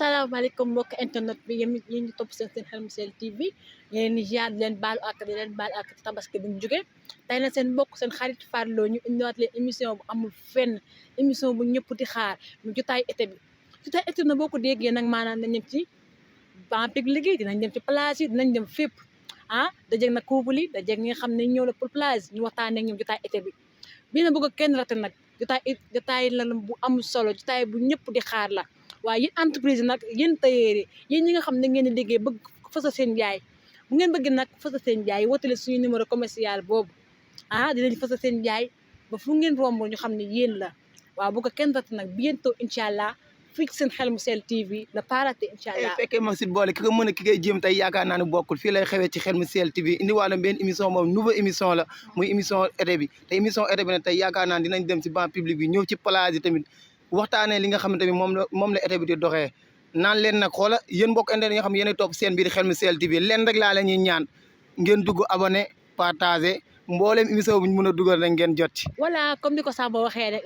asalaamaaleykum mbokk internet bi yéen ñu topp seen Xel mu Sell TV yéen ni ziar di leen baalu ak di leen baal ak tabaski bi ñu jóge tey na seen mbokk seen xarit Fatou Lo ñu indiwaat leen émission bu amul fenn émission bu ñëpp di xaar mu jotaay été bi jotaay été na boo ko déggee nag maanaam nañ dem ci ban public yi dinañ dem ci plage yi dinañ dem fépp dajeeg na couple yi dajeeg ñi nga xam ne ñëw la pour plage ñu waxtaanee ak ñoom jotaay été bi bii na bëgg kenn rate nag jotaay la bu am solo jotaay bu ñëpp di xaar la waaye yéen entreprise nag yéen tailleur yi yéen ñi nga xam ne ngeen di liggéey bëgg fësal seen jaay bu ngeen bëgg nag fësal seen jaay wootale suñu numéro commercial boobu dinañ fësal seen jaay ba fu ngeen romb ñu xam ne yéen la waaw bu ko kenn rat nag bientôt incha allah fii ci seen Xel mu Sell TV la parate incha allah fekkee ma si boole ki ko mën a ki koy jéem tey yaakaar naa ne bokkul fii lay xewee ci Xel mu Sell TV indi wàllum benn émission moom nouvelle émission la muy émission été bi te émission été bi nag tey yaakaar naa dinañ dem ci banc public bi ñëw ci plage yi tamit waxtaanee li nga xamante ni moom la été bi di doxee naan leen nag xoola yéen mbokk internet yi nga xam ne yéenay topp seen biir Xel mu Sell TV leen rek laa la ñuy ñaan ngeen dugg abonné partagé mbooleem émission bu ñu mën a dugal rek ngeen jot ci voilà comme ni ko Samba waxee rek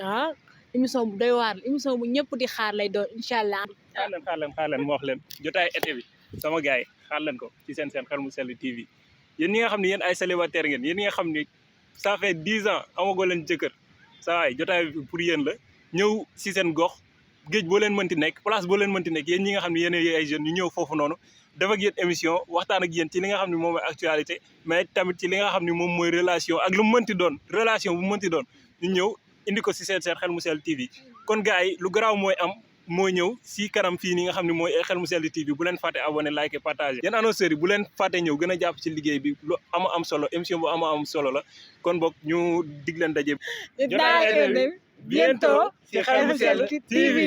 émission bu doy waar émission bu ñëpp di xaar lay doon incha allah. xaar leen ma wax leen jotaay été bi sama gars yi xaar leen ko ci seen Xel mu Sell TV yéen ñi nga xam ne yéen ay célibataire ngeen yéen ñi nga xam ne ça fait 10 ans amagoo leen jëkkër saa waay jotaay bi pour yéen la ñëw si seen gox géej boo leen mënti nekk place boo leen mënti nekk yéen ñi nga xam ne yéen ay jeunes ñu ñëw foofu noonu def ak yéen émission waxtaan ak yéen ci li nga xam ne moom mooy actualité mais tamit ci li nga xam ne moom mooy relation ak lu mu mënti doon relation bu mënti doon ñu ñëw indi ko si seen Xel mu Sell TV kon gars yi lu garaaw mooy am mooy ñëw si kanam fii ni nga xam ne mooy Xel mu Sell TV bu leen fàtte abonné like partager yéen annonceurs yi bu leen fàtte ñëw gën a jàpp ci liggéey bi lu am solo émission bu am solo la kon boog ñu dig leen daje bientôt ci Xel mu Sell TV